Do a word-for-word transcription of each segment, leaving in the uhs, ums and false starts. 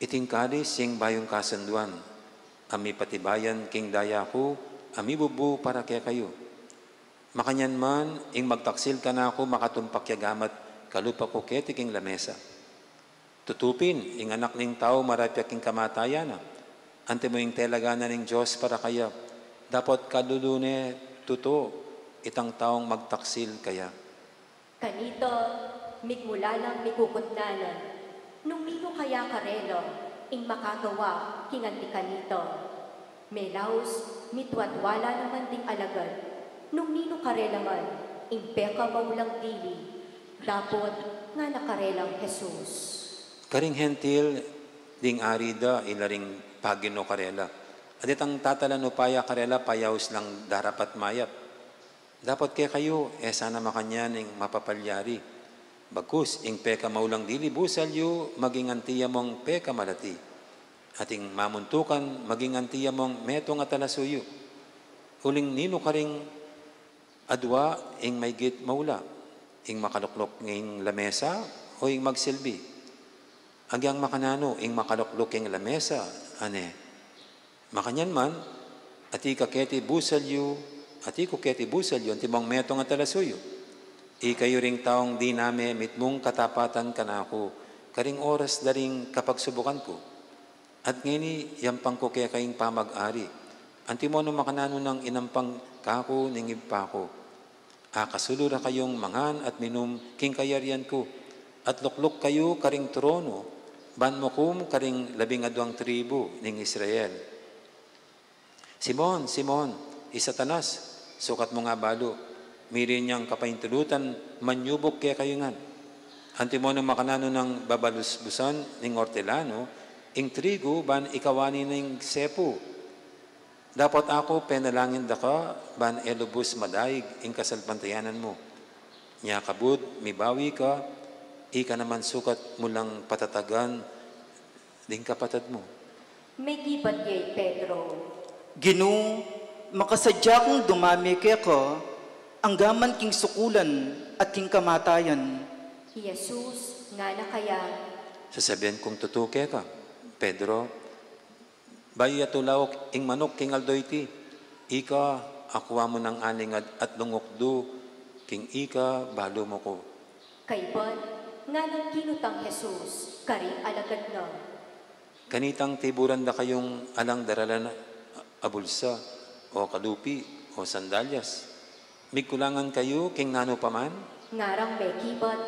Iting kalis ing bayung kasunduan, a mipatibayan king daya ku, a mibubbu para kekayu. Makanyan man, ing magtaksil kanaku makatumpak ya gamat kalupa ku keti king lamesa. Tutu pin, ing Anak ning Tau marapyak king kamatayan na, antimo ing telaga na ning Dios para kaya, dapot kalulu ne tutu itang taung magtaksil kaya. Kanita, migmula lang mikukutnanan, nung ninu kaya karela ing makagawa king anti kanita. Melaus, mitwatwala naman ding alagad, nung ninu karela man ing pekamaulang dili, dapot ngana karelang Jesus. Karing Hentil, ding ari da, ila ring paginu karela. At itang tatalan upaya karela, payaus lang darapat mayap. Dapot kekayu, e sana makanyan ing mapapalyari. Bagkus, ing pekamaulang dili busal yu, maging anti ya mung pekamalati. At ing mamuntukan, maging anti ya mung metung a talasuyu. Uling ninu karing adwa ing maygit maula, ing makalukluk king lamesa o ing magsilbi? Agyang makananu ing makalukluk king lamesa, a ne. Makanyan man, atiu ka keti busal yu, atiu ku keti busal yu, antimong metung a talasuyu. Ikayu ring taung diname mitmung katapatan kanaku, karing oras da ring kapagsubukan ku. At ngeni, yampang ku keka ing pamag-ari, antimo nung makananu nang inampang kaku ning Ibpa ku. Akasulu ra kayung mangan at minum king kayarian ku, at lukluk kayu karing tronu, ban mukum karing labing adwang tribu ning Israel. Simon, Simon, i Satanas, sukat mu nga balu, mirin yang kapaintudutan manyubuk kekayu ngan. Antimo nung makananu nang babalusbusan ning ortelano ing trigu ban ikawani ning sepu. Dapot aku penalangin da ka ban e lubus madaig ing kasalpantayanan mu. Nya kabud mibawi ka, ika naman sukat mu lang patatagan ding kapatad mu. Mekibat ya i Pedro. Ginu, makasadya kung dumame keka, anggaman king sukulan at king kamatayan. I Jesus ngana kaya. Sasabian kung tutu keka, Pedro, bayu ya tulauk ing manuk king aldo iti, ika akua mu nang alingad at lungukdu king ika balu mu ku. Kaybat, nganang kinutang Jesus karing alagad na. Kanitang tiburan da kayung alang daralan a bulsa, o kalupi, o sandalyas. Migkulangan kayu king nanu pa man? Ngarang mekibat.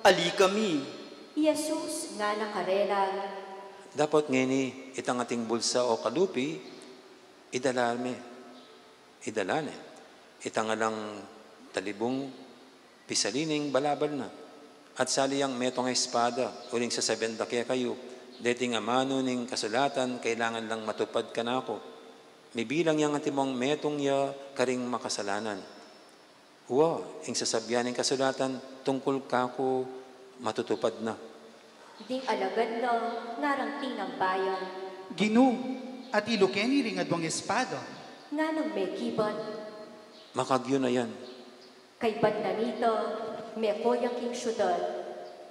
Ali kami. I Jesus ngana karela. Dapot ngeni, itang ating bulsa o kalupi, idala me, idala ne. Itang alang talibung, pisali ning balabal na. At sali yang metung a espada, uling sasabian da kekayu, deting amanu ning kasulatan kailangan lang matupad kanaku. Mibilang yang antimong metung ya karing makasalanan. Wa, ing sasabian ning kasulatan tungkul kaku matutupad na. Ding alagad na ngarang tinambayan. Ginu, atilu keni ring adwang espada. Nganang mekibat. Makagyu na yan. Kaybat na nita, meko ya king siudad,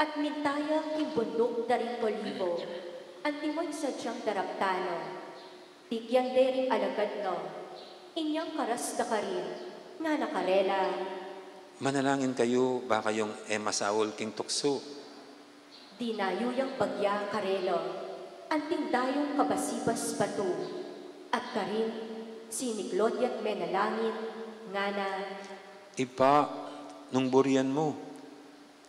at minta ya king bunduk da ring Olibo, antimo ing sadyang daraptan na. Tigyan de ring alagad na, inyang karas da karin, ngana karela. Manalangin kayu, ba kayung e masaul king tuksu. Dinayu yang bagya karela, anting dayung kabasibas batu, at karin, siniklod ya't menalangin, ngana. Ibpa, nung burian mu,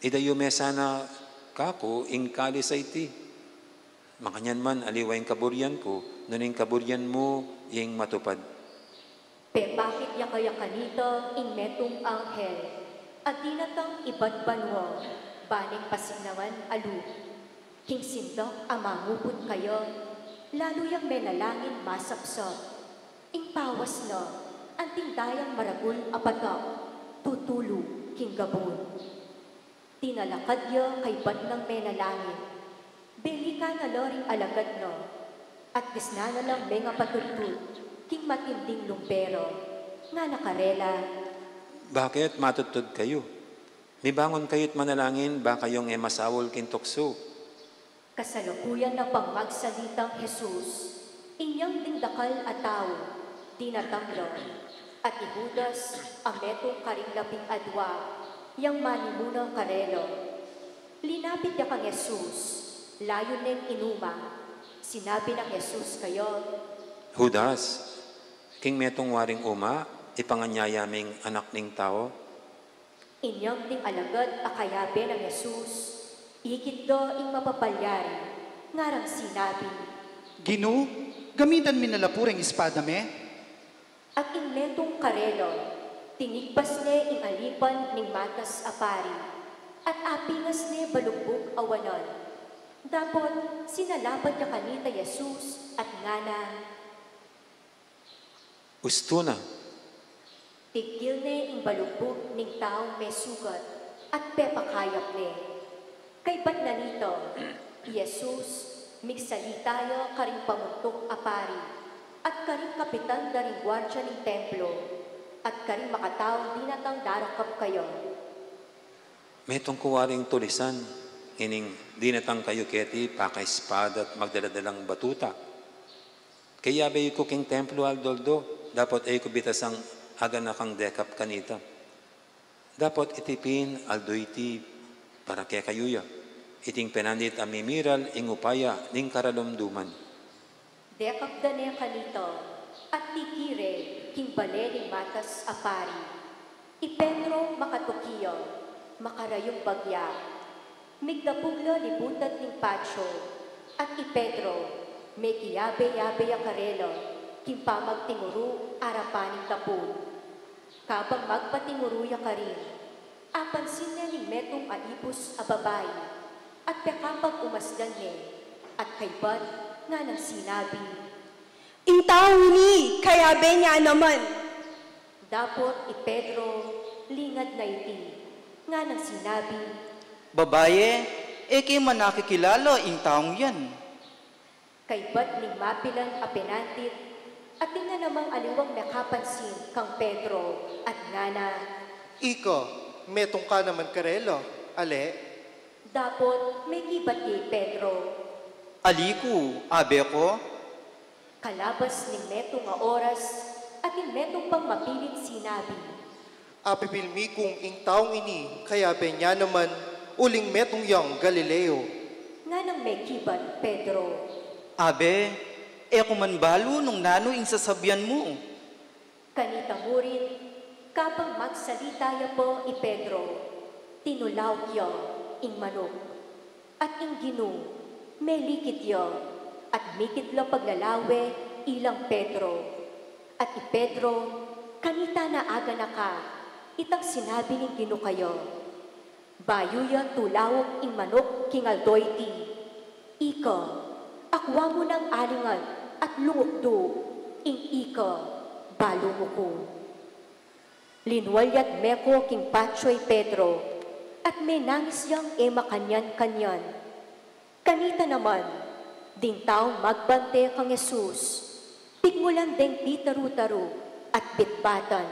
idayu me sana kaku ing kalis a iti. Makanyan man, aliwa ing kaburian ku, nune ing kaburian mu ing matupad. Pepakit ya kaya kanita ing metung anghel, a dinatang ibat banua, ba neng pasignangan a lub. King sindak a manguput kaya, lalu yang menalangin masapsap. Ing pawas na, anting dayang maragul a patak, tutulu king gabun. Tinalakad ya kaybat nang menalangin. Belikan na la ring alagad na, at disnan na lang mengapatudtud king matinding lumbera, ngana karela. Bakit matudtud kayu? Mibangun kayu't manalangin, ba kayung e masaul king tuksu. Kasalukuyan na pang magsalitang Jesus, inyang ding dakal a tau, dinatang la, at i Judas, a metung karing labing adua, yang manimuna karela. Linapit ya kang Jesus, layun neng inuma. Sinabi nang Jesus kaya, Judas, king metung waring uma, ipanganyaya ming Anak ning Tau? Inyang ding alagad a kayabe nang Jesus, ikit da ing mapapalyari, ngarang sinabi, Ginu, gamitan mi na la pu reng espada me? At ing metung karela, tinigpas ne ing alipan ning matas a pari, at apingas ne balugbug a wanan. Dapot sinalapad ya kanita Jesus at ngana, Ustu na. Tiggil ne ing balugbug ning taung mesugat at pepakayap ne. Kaybat na nita, i Jesus migsalita ya karing pamuntuk a pari at karing kapitan da ring guardia ning templo at karing makataung dinatang darakap kaya. Metung ku waring tulisan, ining dinatang kayu keti pakaespada at magdala-dalang batuta. Kayabe yu ku king templo aldo-aldo, dapot e yu ku bitasang aganakang dekap kanita. Dapot iti pin aldo iti para kekayu ya, iting penandit a mimiral ing upaya ning karalumduman. Dekap da ne kanita at tikire king bale ning matas a pari. I Pedro makatuki ya, makarayung bagya. Migdapug la libutan ning patio, at i Pedro mekiyabe-yabe ya karela king pamagtinguru arapan ning dapug. Kabang magpatinguru ya karin, apansin ne ning metung a ibus a babai, at pekapag-umasdan ne, at kaybat nganang sinabi, Ing taung ini, kayabe ne naman. Dapot i Pedro, lingad na iti, nganang sinabi, Babaye, e ke man akikilala ing taung yan. Kaybat ning mapilan a penandit, atin na namang aliwang mekapansin kang Pedro, at ngana, Ika, metung ka naman karela, ale? Dapot mekibat ya i Pedro, Ali ku, abe ku. Kalabas ning metung a oras, atin metung pang mapilit sinabi, Apipil mi kung ing taung ini kayabe ne naman uling metung yang Galileo. Nganang mekibat Pedro, Abe, e ku man balu nung nanu ing sasabian mu. Kanita murin, kabang magsalita ya pa i Pedro, tinulauk ya ing manuk. At ing Ginu, melikit ya, at mikit la paglalawe ilang Pedro. At i Pedro, kanita na aganaka itang sinabi ning Ginu kaya. Bayu ya tulauk ing manuk king aldo iti, Ika, akua mu nang alingan at lungukdu, ing ika, balu mu ku. Linwal ya't meko king patio i Pedro, at menangis yang e makanyan-kanyan. Kanita naman, ding taung magbante kang Jesus, pigmulan deng pitaru-taru at bitbatan.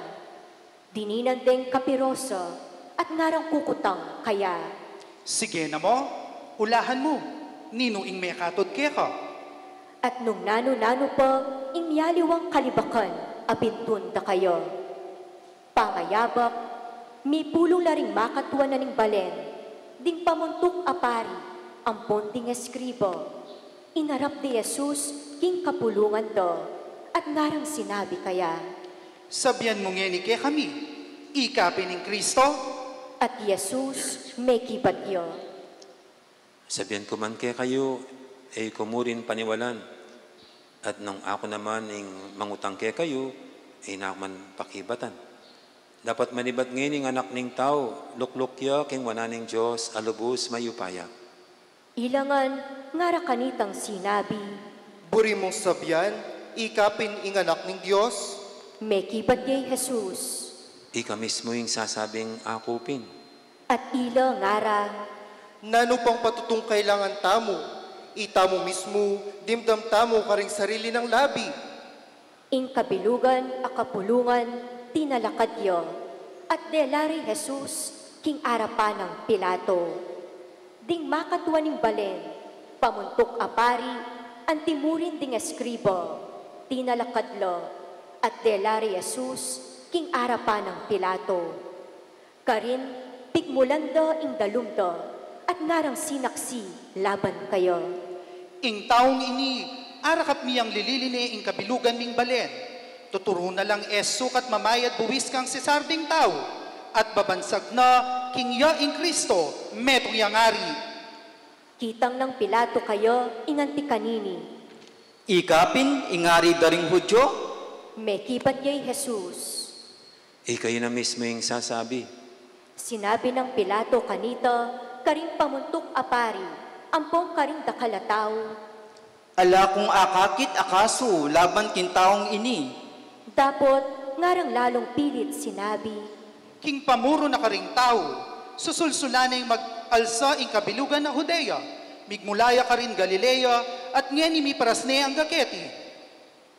Dininan deng kapirosa at ngarang kukutang kaya, Sige na mu, ulahan mu, ninu ing mekatud keka? At nung nanu-nanu pa ing mialiwang kalibakan a bintun da kaya. Pamayabak, mipulung la ring makatua na ning balen, ding pamuntuk a pari, ampon ding eskriba. Inarap de Jesus king kapulungan da, at ngarang sinabi kaya, Sabian mu ngeni kekami, ika pin ing Kristo? At Jesus mekibat ya, Sabian ku man kekayu, e yu ku murin paniwalan. At nung aku naman ing mangutang kekayu, e na ku man pakibatan. Dapot manibat ngeni ing Anak ning Tau, lukluk ya king wanan ning Dios a lubus mayupaya. Ila ngan, ngara kanitang sinabi, Buri mung sabian, ika pin ing Anak ning Dios? Mekibat ya i Jesus, Ika mismu ing sasabing aku pin. At ila ngara, Nanu pang patutung kailangan tamu? Itamu mismu, dimdam tamu karing sarili nang labi. Ing kabilugan a kapulungan tinalakad ya, at dela re i Jesus king arapan nang Pilato. Ding makatua ning balen, pamuntuk a pari, antimurin ding eskriba, tinalakad la, at dela re Jesus king arapan nang Pilato. Karin, pigmulan da ing dalum da, at ngarang sinaksi laban kaya. Ing taung ini, arakap mi yang lilili ne ing kabilugan ming balen. Tuturu na lang e sukat mamayad buwis kang Cesar ding tau, at babansag na king ya ing Kristo, metung yang ari. Kitang nang Pilato kaya ing anti kanini. Ika pin ing ari da ring Judio? Mekibat ya i Jesus. Ika yu na mismu ing sasabi. Sinabi nang Pilato kanita, karing pamuntuk a pari, ampong karing dakal a tau. Ala kung akakit a kasu laban king taung ini. Dapot, ngarang lalung pilit sinabi. King pamuru na karing tau, susulsulan neng mag-alsa ing kabilugan na Judea, migmula ya karin Galilea, at ngeni miparas ne angga keti.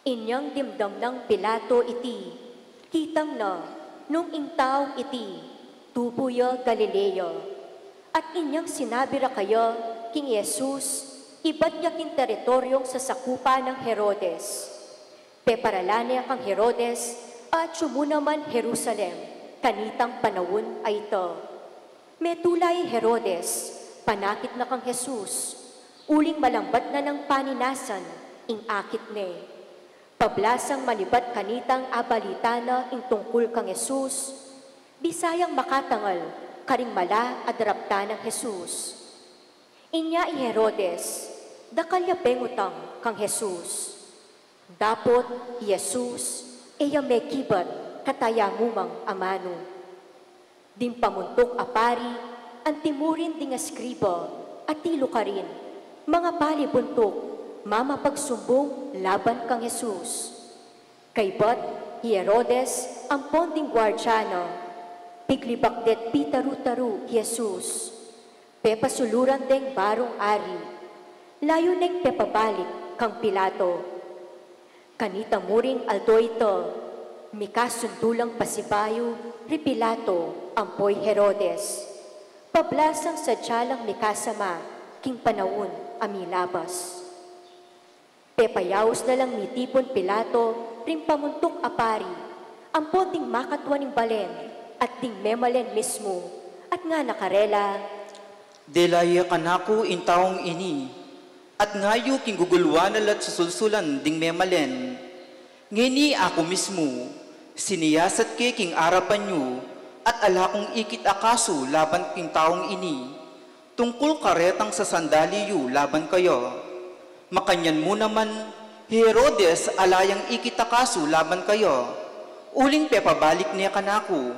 Inyang dimdam nang Pilato iti, kitang na, nung ing taung iti, tubu ya Galilea. At inyang sinabi ra kaya, king Jesus, ibat ya king teritoryong sasakupan nang Herodes. Peparalan ne kang Herodes, a atyu mu naman Jerusalem, kanitang panaun a ita. Metula i Herodes, panakit na kang Jesus, uling malambat na nang paninasan ing akit ne. Pablasang manibat kanitang abalita na ing tungkul kang Jesus, bisa yang makatangal karing mala a daraptan nang Jesus. Inya i Herodes, dakal ya pengutang kang Jesus. Dapot i Jesus, e ya mekibat katayamu mang amanu. Ding pamuntuk a pari, antimurin ding eskriba, at tilu karin, mangapali buntuk, mamapagsumbung laban kang Jesus. Kaybat, i Herodes, ampon ding guardia na, piglibak det pitaru-taru i Jesus. Pepasuluran deng barung ari, layu neng pepabalik kang Pilato. Kanita mu ring aldo ita, mikasundu lang pasibayu ri Pilato ampo i Herodes. Pablasang sadya lang mikasama king panaun a milabas. Pepayaus na lang mitipun Pilato ring pamuntuk a pari, ampon ding makatwa ning balen, at ding memalen mismu, at ngana karela. Dela ye kanaku ing taung ini, at ngayu king guguluan na la't susulsulan ding memalen. Ngeni aku mismu, siniyasat ke king arapan yu, at ala kung ikit a kasu laban king taung ini. Tungkul karetang sasandali yu laban kaya. Makanyan mu naman, i Herodes ala yang ikit a kasu laban kaya, uling pepabalik ne kanaku.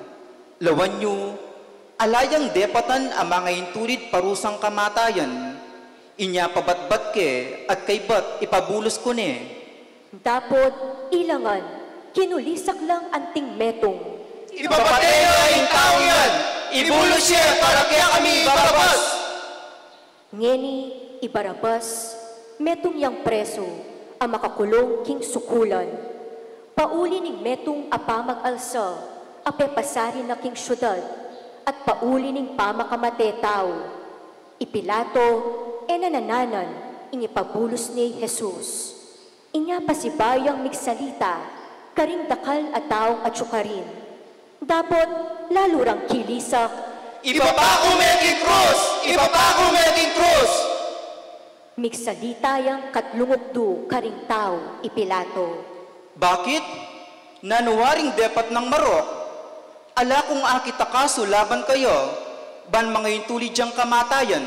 Lawan yu, ala yang depatan a mangaintulid parusang kamatayan. Inya pabatbat ke at kaybat ipabulus ku ne. Dapot, ila ngan, kinulisak lang anting metung. Ipapate ya ing taung yan! Ibulus ye para kekami i Barabas! Ngeni, i Barabas, metung yang presu a makakulung king sukulan. Pauli ning metung a pamag-alsa a pepasari na king siudad, at pauli ning pamakamate tau. I Pilato, e na nananan ing ipabulus ne i Jesus. Inya pasibayu yang migsalita karing dakal a taung atyu karin. Dapot lalu rang kilisak, "Ipapaku me king krus! Ipapaku me king krus!" Migsalita yang katlung ukdu karing tau i Pilato. Bakit? Nanu waring depat nang marok? Ala kung akit a kasu laban kaya, ban mangaintulid yang kamatayan.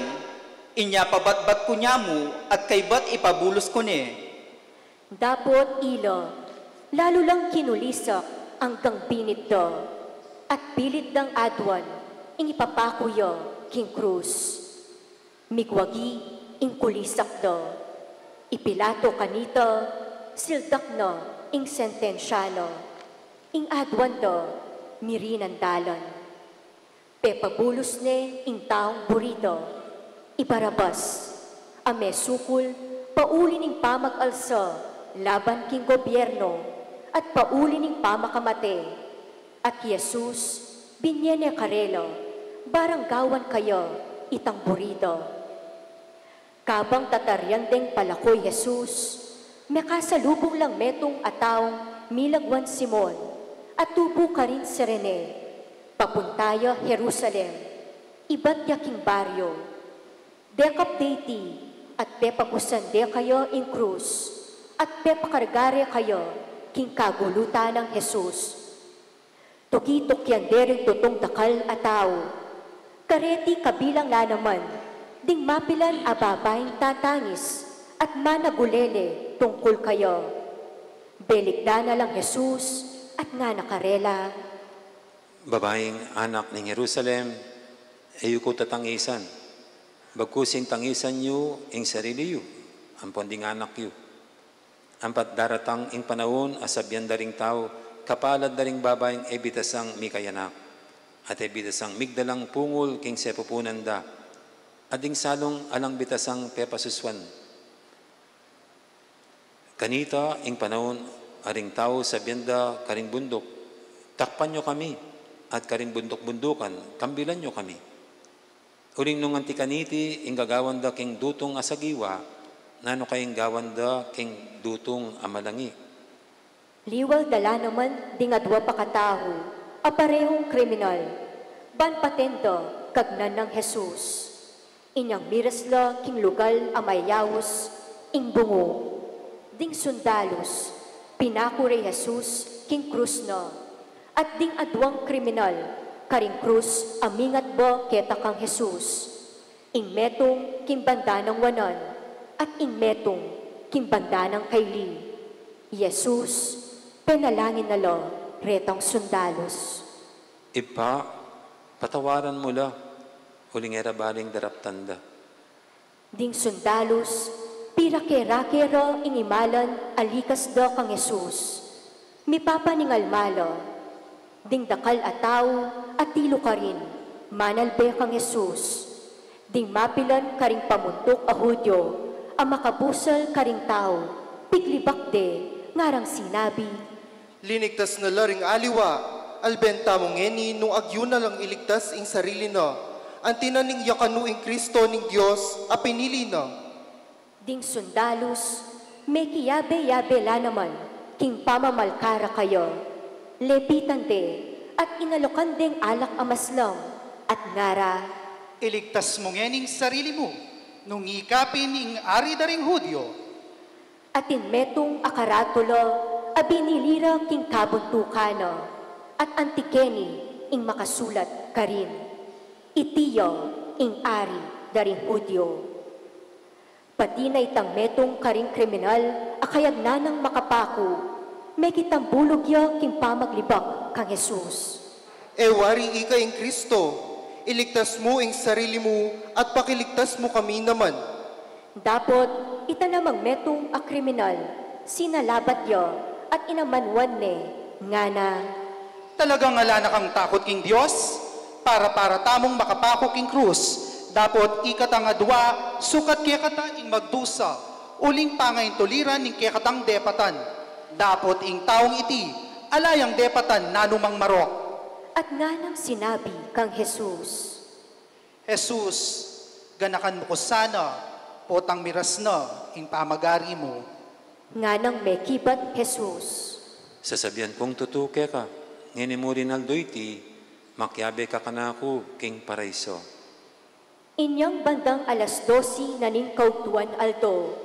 Inya pabatbat ku ne mu at kaybat ipabulus ku ne. Dapot ila, lalu lang kinulisak anggang binit da, at pilit dang aduan ing ipapaku ya king krus. Migwagi ing kulisak da. I Pilato kanita, sildak na ing sentensya na. Ing aduan da, mirinan dalan. Pepabulus ne ing taung buri da, i Barabas, a mesukul pauli ning pamag-alsa laban king gobyerno at pauli ning pamakamate, at i Jesus, binye ne karela, barang gawan kaya itang buri da. Kabang tatarian deng palako i Jesus, mekasalubung lang metung a taung milagwan Simon, a tubu karin Cirene, papunta ya Jerusalem, ibat ya king baryo. Dekap de iti, at pepabusan de kaya ing krus, at pepakarga re kaya king kagulutan nang Jesus. Tuki-tukian de ring tutung dakal a tau. Kareti kabilang la naman ding mapilan a babaing tatangis at managulele tungkul kaya. Belikdan na lang Jesus at ngana karela, "Babaing anak ning Jerusalem, e yu ku tatangisan, bagkus ing tangisan yu ing sarili yu ampon ding anak yu. Ampat daratang ing panaun a sabian da ring tau, 'Kapalad da ring babaing e bitasang mikayanak, at e bitasang migdalang pungul king sepupunan da, at ding salung alang bitasang pepasusuan.' Kanita ing panaun a ring tau sabian da karing bunduk, 'Takpan yu kami,' at karing bunduk-bundukan, 'Kambilan yu kami.' Uling nung anti kaniti ing gagawan da king dutung a sagiwa, nanu kaya ing gawan da king dutung a malangi?" Liwal da la naman ding adwa pa katau a parehung kriminal, ban paten da kagnan nang Jesus. Inyang miras la king lugal a mayaus ing bungu. Ding sundalus, pinaku re Jesus king krus na, at ding adwang kriminal karing krus a mingatba keta kang Jesus. Ing metung king banda nang wanan, at ing metung king banda nang kaili. Jesus, penalangin na la retang sundalus, "Ibpa, patawaran mu la, uling e ra baling daraptan da." Ding sundalus, pirake-rake ra ing imalan a likas da kang Jesus. Mipapaningalmal la. Ding dakal a tau, atilu karin, manalbe kang Jesus. Ding mapilan karing pamuntuk a Judio a makabusal karing tau, piglibak de, ngarang sinabi, "Linigtas na la ring aliwa, alben tamu ngeni nung agyu na lang iligtas ing sarili na, anti na ning yakanu ing Kristo ning Dios a pinili na." Ding sundalus, mekiyabe-yabe la naman king pamamalkara kaya. Lepitan de, at inalukan deng alak a maslang, at ngara, "Iligtas mu ngening sarili mu, nung ika pin ing ari da ring Judio." Atin metung a karatula a binili ra king kabuntukan na, at anti keni ing makasulat karin, "Iti ya ing ari da ring Judio." Pati na itang metung karing kriminal a kayagnan nang makapaku, mekitambulug ya king pamaglibak kang Jesus. "E wari ika ing Kristo, iligtas mu ing sarili mu at pakiligtas mu kami naman." Dapot ita namang metung a kriminal, sinalabat ya at inamanuan ne, ngana, "Talagang ala na kang takut king Dios? Para-para tamung makapaku king krus, dapot ikatang adwa sukat kekata ing magdusa, uling pangaintuliran ning kekatang depatan. Dapot ing taung iti, ala yang depatan nanumang marok." At nganang sinabi kang Jesus, "Jesus, ganakan mu ku sana, potang miras na ing pamagari mu." Nganang mekibat Jesus, "Sasabian kung tutu keka, ngeni mu ring aldo iti, makiabe ka kanaku king paraiso." Inyang bandang alas dose na ning kautuan aldo,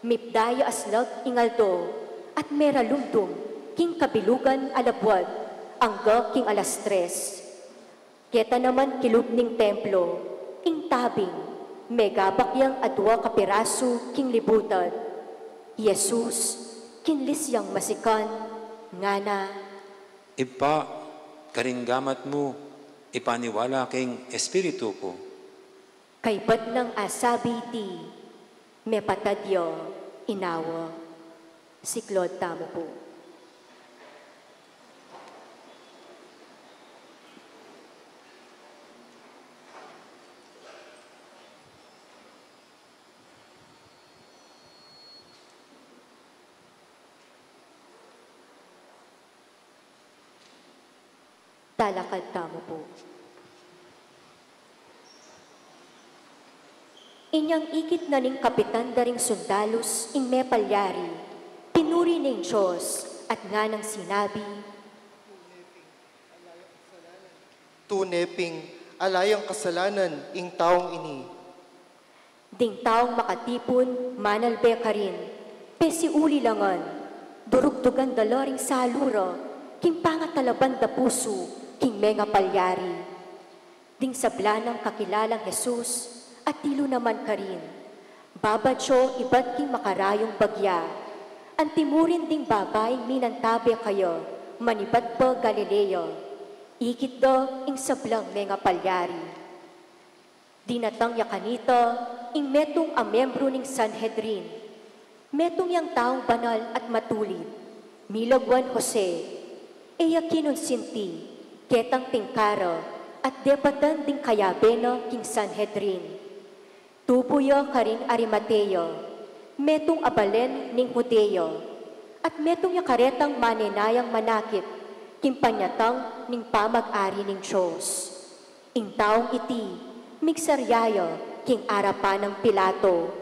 mipda ya aslag ing aldo, at meralumdum king kabilugan a labuad, angga king alas tres. Keta naman kilub ning templo, ing tabing, megabak yang adwa kapirasu king libutan. Jesus, kinlis yang masikan, ngana, "Ibpa, karing gamat mu, ipaniwala king espiritu ku." Kaybat nang asabi iti, mepatad ya inawa. Siklaud tamu pu. Talakad tamu pu. Inyang ikit na ning kapitan da ring sundalus ing mepalyari, pinuri ne ing Dios, at nganang sinabi, Tune ping ala yang kasalanan ing taung ini. Ding taung makatipun, manalbe karin, pesiuli la ngan, durugdugan da la ring salu ra, king pangatalaban da pusu, king mengapalyari. Ding sabla nang kakilalang Jesus, atilu naman karin. Babadyo ibat king makarayung bagya. Antimurin ding babaing minantabe kaya, manibat pa Galilea. Ikit da ing sablang mengapalyari. Dinatang ya kanita ing metung a membru ning Sanhedrin. Metung yang taung banal at matulid, milagwan Jose, e ya kinunsinti, ketang tingkara, at depatan ding kayabe na king Sanhedrin. Tubu ya karing Arimatea, metung a balen ning Judea, at metung ya karetang manenayang manakit, king panyatang ning pamag-ari ning Dios. Ing taung iti, migsarya ya king arapan nang Pilato,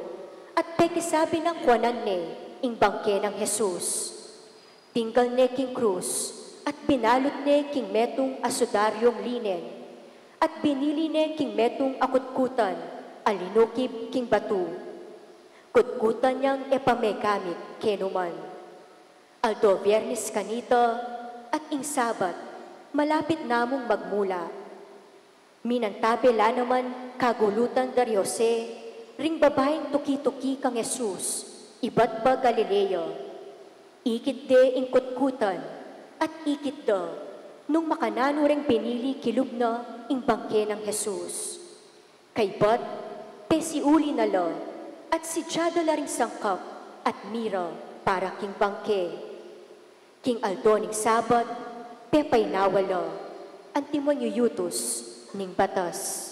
at pekisabi nang kuanan ne ing bangke nang Jesus. Tinggal ne king krus, at binalut ne king metung a sudaryung linen, at binili ne king metung a kutkutan a linukib king batu. Kutkutan yang e pa megamit kenu man. Aldo Biernes kanita, at ing Sabat, malapit namung magmula. Minantabe la naman kagulutan da ri Jose, ring babaing tuki-tuki kang Jesus, ibat pa Galilea. Ikit de ing kutkutan, at ikit da, nung makananu reng binili kilub na ing bangke nang Jesus. Kaybat, pesiuli na la, at sidya da la ring sangkap at mira para king bangke. King aldo ning Sabat, pepainawa la, anti manyuyutus ning batas.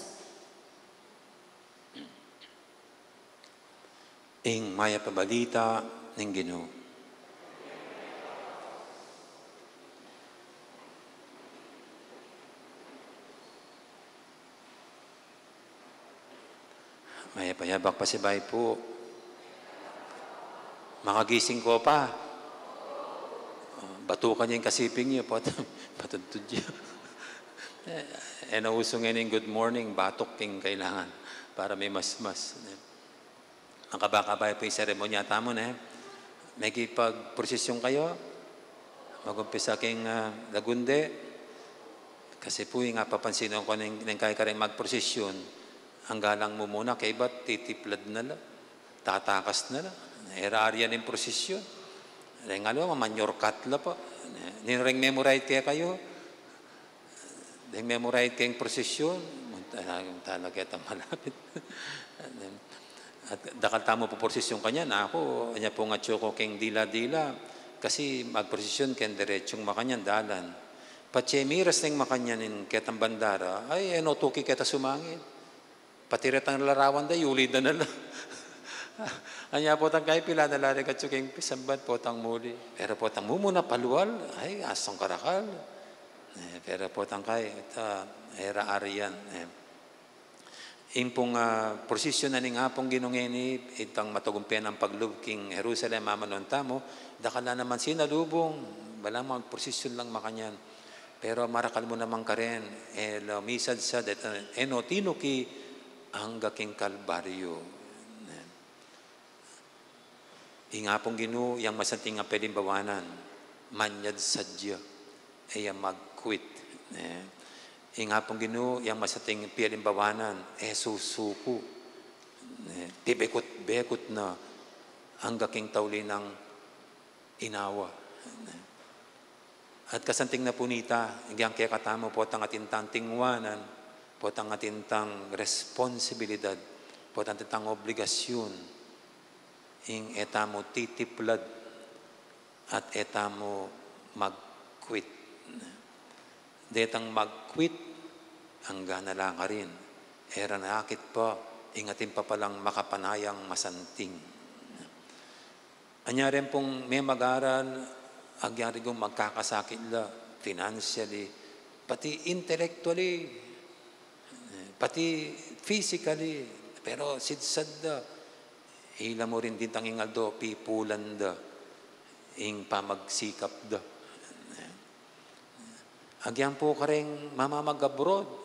Ing mayap a balita ning Ginu. Mayap a yabak pasibayu pu. Makagising ko pa. Batukan ye ing kasiping yu, pat-, patudtud yu. E, e na usu ngeni ing good morning, batuk ing kailangan para mimasmas. Makabaka-baka pu ing seremonya tamu, ne? Mekipagprosesyon kayu, magumpisa king, ah, Lagunde. Kasi pu, ing apapansinan ku neng, neng kaya kareng magprosesyon, angga lang mumuna, kaybat titiplad na la, tatakas na la, e ra arian ing prosesyon. Reng aliwa, mamanyorkat la pa. Ninu reng memorite kekayu, deng memorite keng prosesyon, munta, munta la ketang malapit. At dakal tamu pu prosesyon kanyan, aku, anya pu ing atsu ku keng dila-dila, kasi magprosesyon keng deretsung makanyan dalan. Patse miras neng makanyan ing ketang bandara, ay, e no tuki keta sumangid. Pati retang larawan da, yuli da na la. Anya potang kay pila na la reng atsu keng pisamban, potang muli. Pero potang mumuna palual, ay, asang karakal. E, pero potang kay, ita, e ra arian, e. Ing pung, ah, prosesyon na ning Apung Ginu ngeni, itang matagumpe nang paglub king Jerusalem, amanuan tamu, dakal la naman sinalubung, balang magprosesyon lang makanyan. Pero marakal mu naman karin, e la misadsad, e no tinuki angga king Kalbaryo. Ing Apung Ginu, yang masanting a pialimbawanan, manyad sadya, e ya mag-quit. E, ing Apung Ginu, yang masanting pialimbawanan, e susuku. E, pibekut-bekut na angga king tauli nang inawa. At kasanting na pu nita, ing kekatamu, potang atin tang tingwanan, potang atin tang responsibilidad, potang atin tang obligasyon, ing e tamu titiplad, at e tamu mag-quit. Detang mag-quit, angga na la karin, e ra nakit pa ing atin pa palang makapanayang masanting. Anya rin pung memag-aral, agyang rigung magkakasakit la, financially, pati intellectually, pati physically, Pero sidsad da, ila mu rin dintang ing aldo, pipulan da ing pamagsikap da. Agyang pu kareng mamamag-abroad.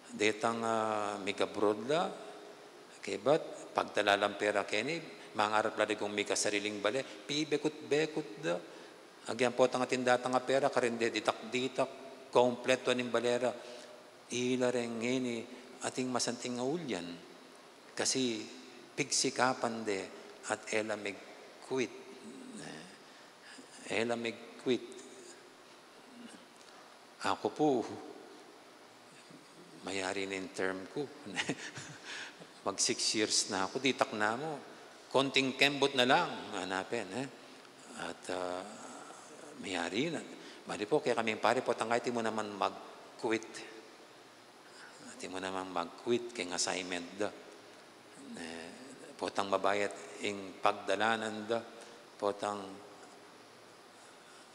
Detang, ah, mig-abroad la, kebat, pagtala lang pera keni, mangarap la reng mikasariling bale, pibekut-bekut da. Agyang potang atin datang a pera, kareng deditak-ditak, kompleto ning bale ra. Ila reng ngeni ating masanting a ulyan. Kasi pigsikapan de at e la mig-quit. E la mig-quit. Aku pu, mayari na ing term ku. Mag six years na aku, ditak na mu. Konting kembot na lang, ngana pin, e. At, ah, mayari na. Bali pu, kaya kami pari, potang kaya atin mu naman mag-quit. Atin mu naman mag-quit keng assignment da. E, potang mabayat ing pagdalanan da, potang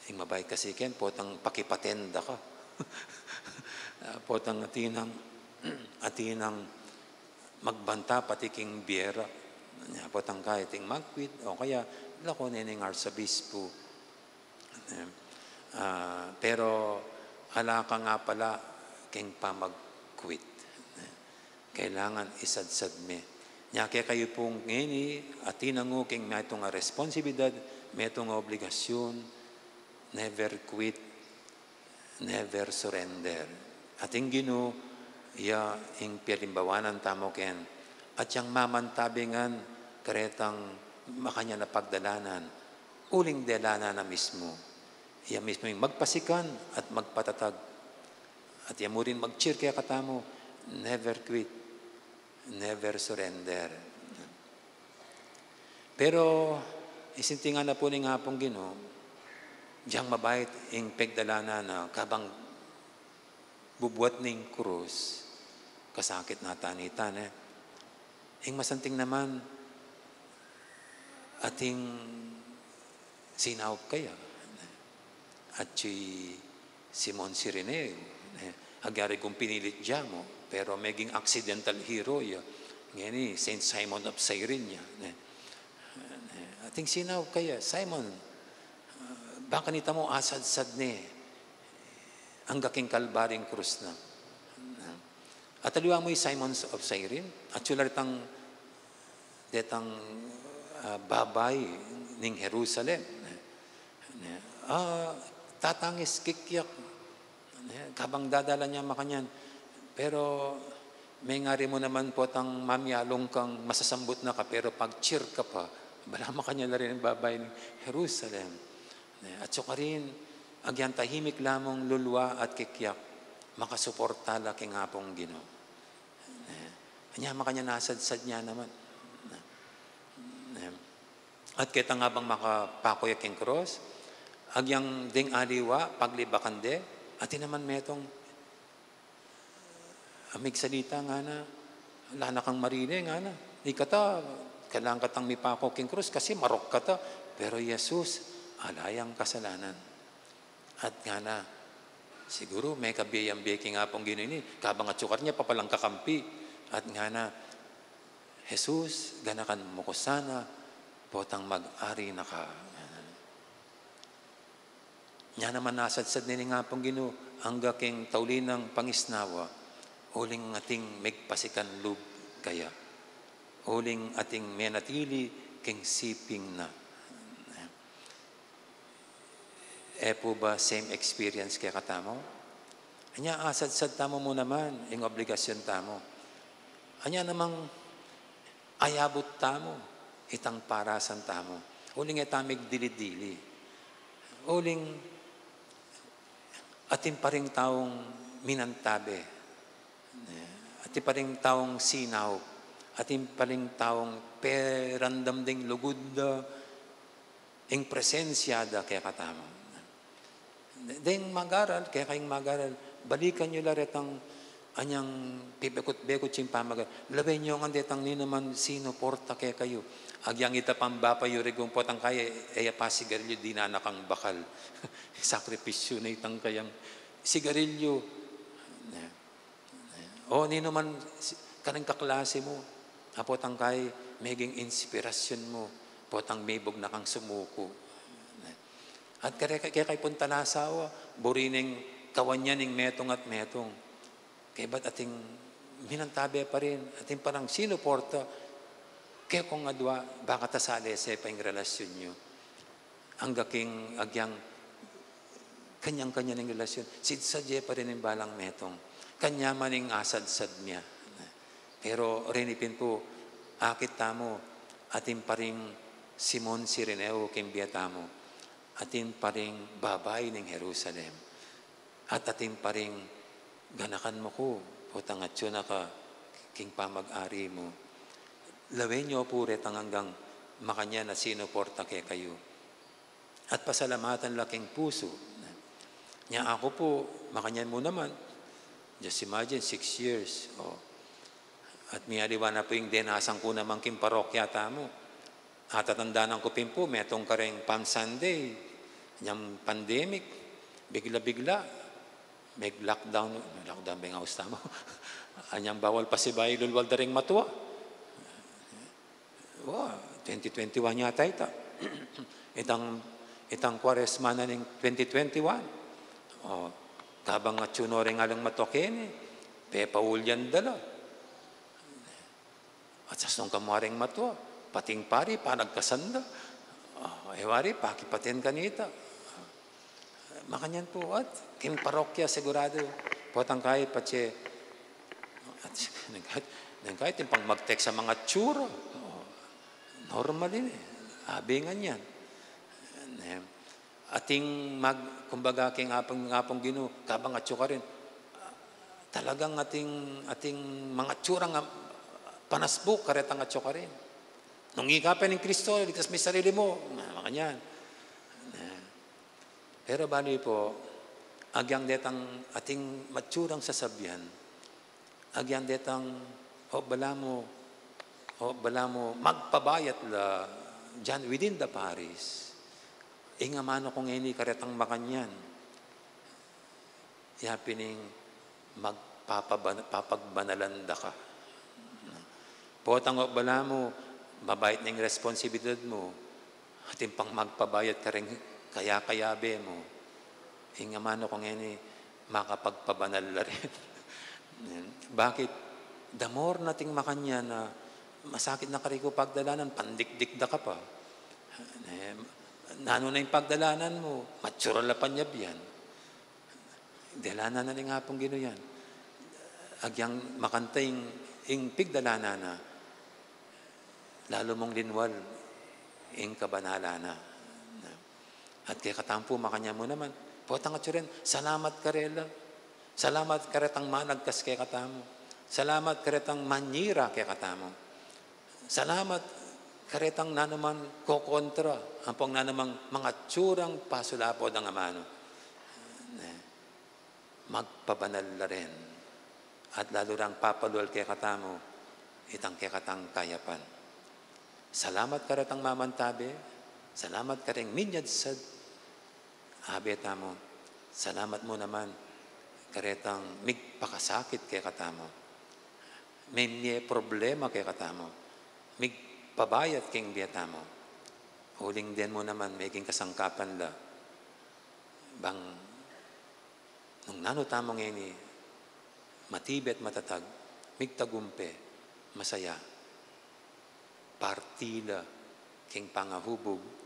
ing mabayat kasi ken, potang pakipaten da ka. Potang atin nang, atin nang magbanta pati king bie ra. Nya, potang kaya atin mag-quit, o kaya, lako ne ning arsabispu. E, ah, pero ala ka nga pala keng pamag-quit. E, kailangan isadsad me. Nya kekayu pung ngeni, atin na ngu keng metung a responsibilidad, metung a obligasyun, never quit, never surrender. Ating Ginu, ya ing pialimbawanan tamu ken, at yang mamantabi ngan karetang makanyan a pagdalanan, uling dela na na mismu. Iya mismu ing magpasikan at magpatatag. At iya mu rin mag-cheer kekatamu, never quit, never surrender. Pero, isintingan na pu ning Apung Ginu, diyang mabayat ing pegdalanan na kabang bubuat ning krus, kasakit na tanitan, e. Ing masanting naman, ating sinaup kaya. At si Simon Cirineo, e, agyari kung pinilit dya mu, pero meging accidental hero ya. Ngeni, Saint Simon of Cyrene ya, e. E, ating sinaup kaya, Simon, ah, bang kanita mu asadsad ne angga king Kalbaring krus na. At aliwa mu i Simon of Cyrene, at sula retang, detang, ah, babai ning Jerusalem. Ah, tatangis kikyak. Kabang dadalan ya makanyan. Pero, mengari mu naman potang mamyalung kang masasambut na ka, pero pag-cheer ka pa, bala makanyan la rin ing babai ning Jerusalem. Ne, at sukarin, agyan tahimik la mung lulwa at kikyak, makasuporta la king Apung Ginu. Ne, anya makanyan asadsad ne naman. Ne, at ketang abang makapaku ya king krus, agyang deng aliwa, paglibakan de, atin naman metung, a, migsalita ngana, ala na kang marine ngana. Ikata, kailangan katang mipaku king krus kasi marok kata. Pero Jesus, ala yang kasalanan. At ngana, siguru, mekabie yang bie king Apung Ginu ini, kabang atsukar ne, papalang kakampi. At ngana, Jesus, ganakan mu ku sana, potang mag-ari na ka. Nya naman asadsad ne ning Apung Ginu, angga king tauli nang pangisnawa, uling ating migpasikan lub kaya. Uling ating menatili king siping na. E pu ba same experience kekatamu? Anya asadsad tamu mu naman, ing obligasyun tamu. Anya namang ayabut tamu, itang parasan tamu. Uling e tamu migdili-dili. Uling atin pa ring taung minantabe. Atin pa ring taung sinaup. Atin pa ring taung peramdam ding lugud da, ing presensya da kekatamu. Deng mag-aral, kekayung mag-aral, balikan yu la retang anyang pibekut-bekut ing pamagal. Lawen yu ngan detang ninuman sinuporta kekayu. Agyang ita pang bapayu, reng potang kaya, e ya pasigarilyu, dinan na kang bakal. Sakripisyu na itang kayang sigarilyu. O ninuman si-, kareng kaklase mu, Apo tang kai, meging inspirasyon mu, potang mibug na kang sumuku. At kare, kekay pung talasa, o, buri neng kawan ya ning metung at metung. Kaybat atin minantabe pa rin, atin pa ring sinuporta, kekong adua, baka ta salese pa ing relasyon yu. Angga king agyang kanya-kanya ning relasyon, sidsad ye pa rin ing balang metung. Kanya man ing asadsad mya. Pero reni pin pu, akit tamu, atin pa ring Simon Cireneo king bie tamu, atin pa ring babai ning Jerusalem, at atin pa ring ganakan mu ku, potang atyu na ka king pamag-ari mu. Lawen yu pu retang anggang makanyan a sinuporta kekayu. At pasalamatan la king pusu. Nya aku pu, makanyan mu naman, just imagine, six years. O. At miyaliwa na pu ing denasan ku naman king parokya tamu. Atatandanan ku pin pu, metung kareng Palm Sunday, anyang pandemic, bigla-bigla, meg-lockdown, lockdown ba ing aus tamu? Anyang bawal pasibayu lulwal da ring matua. Wa, twenty twenty-one yata ita. Itang, itang Kwaresma na ning twenty twenty-one. O, kabang atyu no reng alang matua keni, pepaulyan da la. At sasong kamu reng matua, pating pari, panagkasan da. O, e wari, pakipaten kanita. Makanyan pu, at king parokya sigurado, potang kai patse, at neng kai, neng kai, atin pang mag-text a mangatsu ra. O, normal ini, e. Abi ngan yan. Ne, atin mag-, kumbaga, king Apung, Apung Ginu, kabang atsu karin, talagang atin, atin mangatsu rang panasbuk karetang atsu karin. Nung ika pa ning Kristo, ligtas me sarili mu. Makanyan. Ne. Pero balu pu, agyang detang atin matsurang sasabyan, agyang detang, o balamu, o balamu, magpabayat la diyan within the parish. Ing amanu ku ngeni karetang makanyan, ya pin ing magpapaban-, papagbanalan da ka. Potang o balamu, mabait ning responsibilidad mu, atin pang magpabayat kareng kaya-kayabe mu. Ing amanu ku ngeni, makapagpabanal la rin. Bakit? The more na atin makanyan na masakit na karin kung pagdalanan, pandikdik da ka pa. Eh, nanu na ing pagdalanan mu, matsura la panyabyan. Dalanan na ning Apung Ginu yan. Agyang makanta ing, ing pigdalanan na, lalu mung linwal ing kabanalan na. At kekatamu pu, makanyan mu naman, potang atsu rin, salamat karela. Salamat karetang managkas kekatamu. Salamat karetang manyira kekatamu. Salamat karetang nanuman kokontra, ampong nanumang mangatsurang pasulapo dang amanu. Ne, magpabanal la rin. At lalu rang papalual kekatamu itang kekatang kayapan. Salamat karetang mamantabe, salamat kareng minyadsad, Abe tamu, salamat mu naman karetang migpakasakit kekatamu. Memye problema kekatamu. Migpabayat king bie tamu. Uling deng mu naman meging kasangkapan la. Bang nung nanu tamu ngeni, matibe at matatag, migtagumpe, masaya. Parti la king pangahubug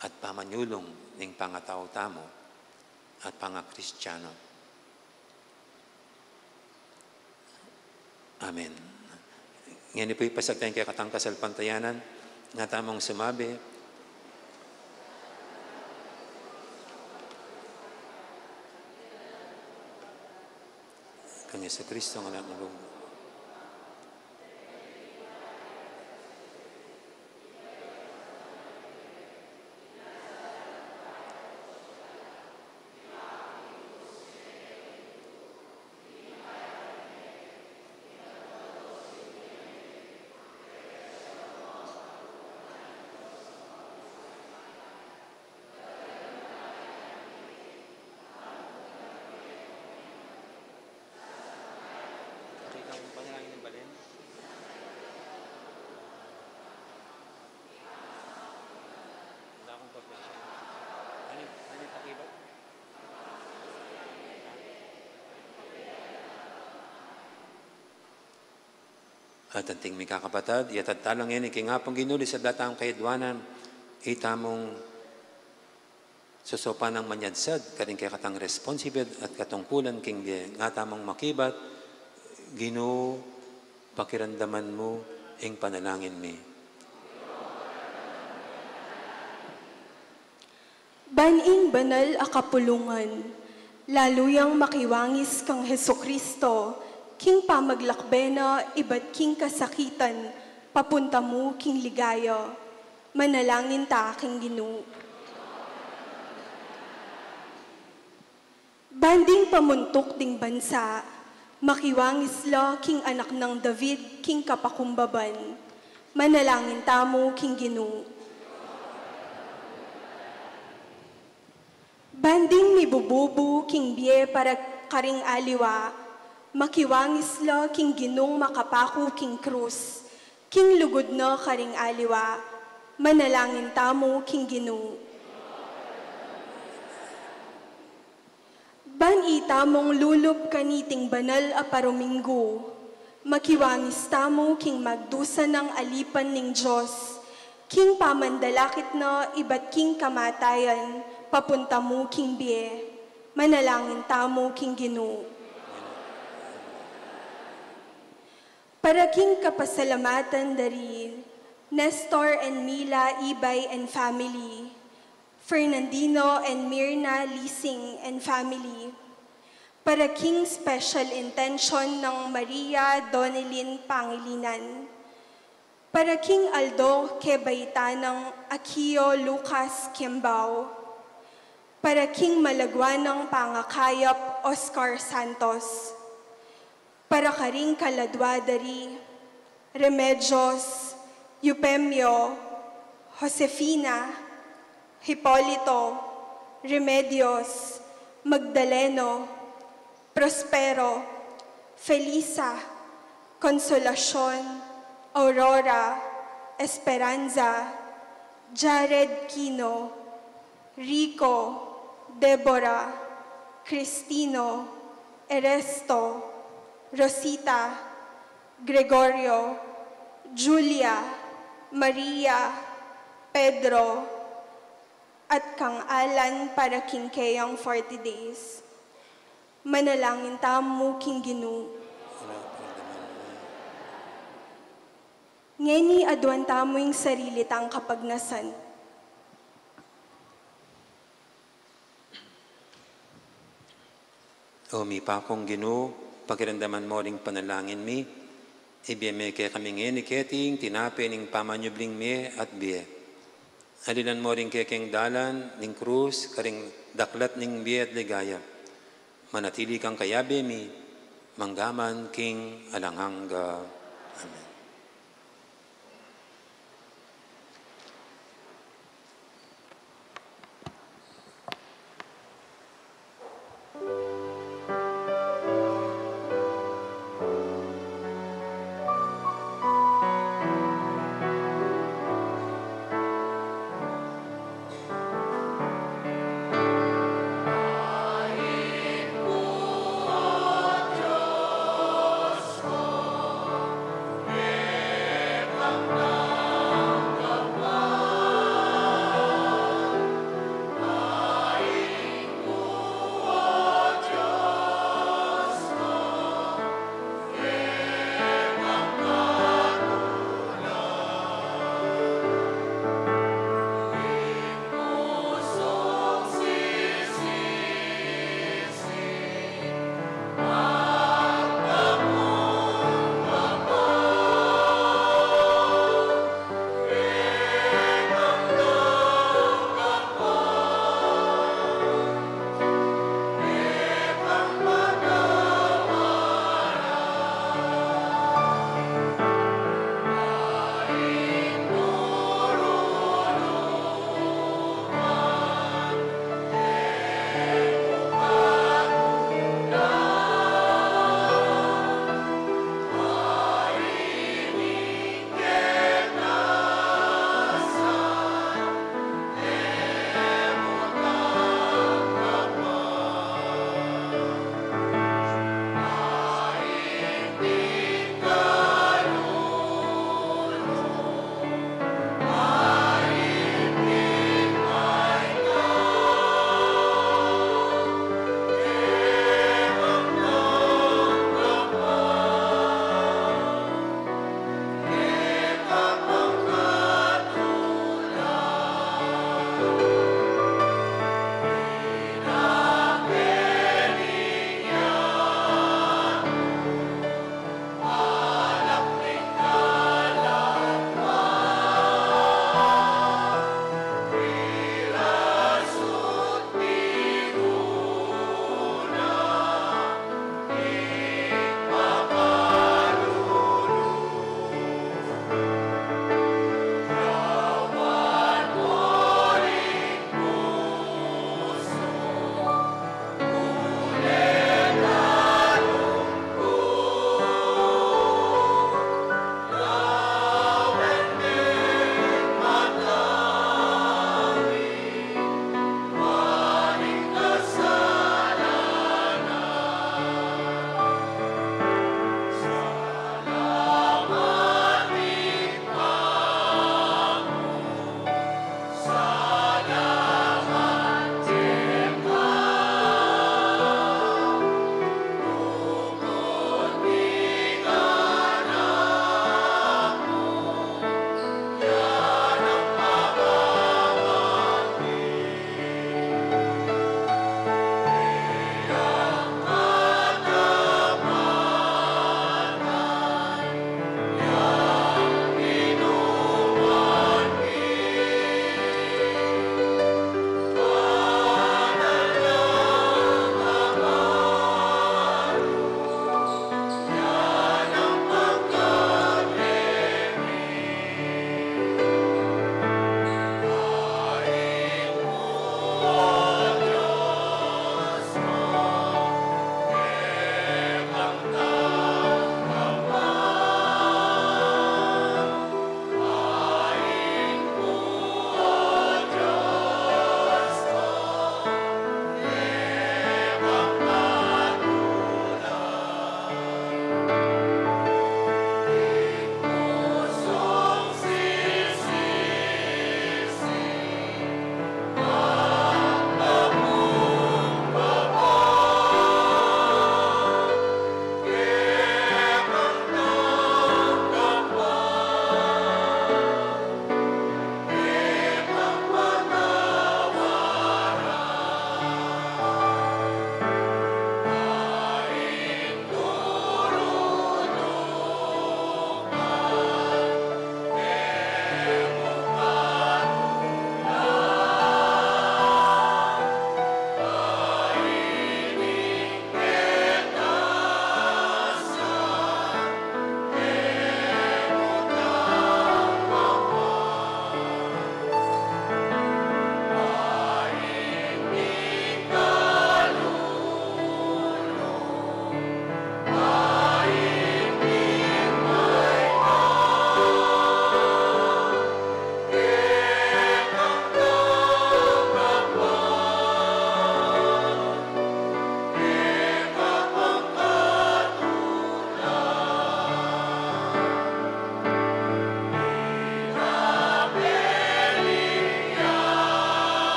at pamanyulung ning pangatau tamu at pangakristiano. Amen. Ngeni pu, ipasagta ing kekatang kasalpantayanan, nga tamung sumabi, kang Jesucristo nga Anak mu. At anting mikakapatad, iyatad tala ngeni king Apung Ginu, king sabla tang kayadwanan, itamung sosopan nang manyadsad karing kekatang responsibilidad at katungkulan king bie. Nga tamung makibat, Ginu, pakiramdaman mu ing panalangin mi. Ban ing banal a kapulungan, lalu yang makiwangis kang Jesucristo, king pamaglakbe na ibat king kasakitan, papunta mu king ligaya. Manalangin ta king Ginu. Ban ding pamuntuk ding bansa, makiwangis la king anak nang David king kapakumbaban. Manalangin tamu king Ginu. Ban ding mibububu king bie para karing aliwa, makiwangis la king Ginung makapaku king krus, king lugud na karing aliwa. Manalangin tamu king Ginu. Ban itamung lulub kaniting banal a paruminggu, makiwangis tamu king magdusa nang alipan ning Dios, king pamandalakit na ibat king kamatayan, papunta mu king bie. Manalangin tamu king Ginu. Para king kapasalamatan dari Nestor and Mila Ibay and family, Fernandino and Mirna Lising and family. Para king special intention nang Maria Donelyn Pangilinan. Para king aldo kebaitan nang Akio Lucas Kimbao. Para king malagwa nang pangakayap Oscar Santos. Para karing kaladwa dari Remedios, Eupemio, Josefina, Hipolito, Remedios, Magdaleno, Prospero, Felisa, Consolacion, Aurora, Esperanza, Jared Kino, Rico, Deborah, Cristino, Eresto, Rosita, Gregorio, Julia, Maria, Pedro, at kang Alan para king keyang forty days. Manalangin tamu king Ginu. Ngeni aduan tamu ing sarili tang kapagnasan. O mipakung Ginu, pakiramdaman mo ring panalangin mi, ibie me kekami ngeni keti ing tinape ning pamanyubling mie at bie. Alilan mo ring kekeng dalan ning krus karing daklat ning bie at ligaya. Manatili kang kayabe mi, manggaman king alang angga. Amen.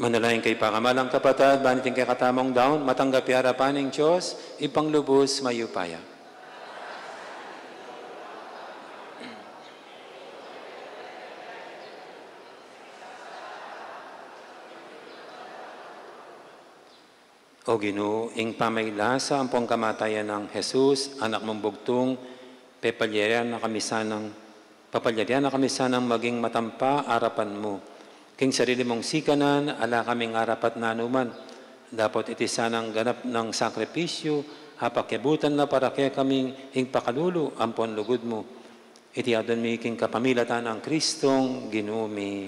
Manalangin kayu, pakamalan kung kapatad, ban iting kekatamung daun matanggap ya arapan ning Dios, Ibpang lubus mayupaya. O Ginu, ing pamaylasa ampong kamatayan nang Jesus, Anak mung bugtung, pepalyarian na kami sanang, papalyarian na kami sanang maging matampa arapan mu. King sarili mung sikanan, ala kaming arapat nanuman. Dapot iti sanang ganap nang sakripisyu, apakyabutan na para kekami ing pakalulu ampon lugud mu. Iti adwan mi king kapamilatan nang Kristong Ginu mi.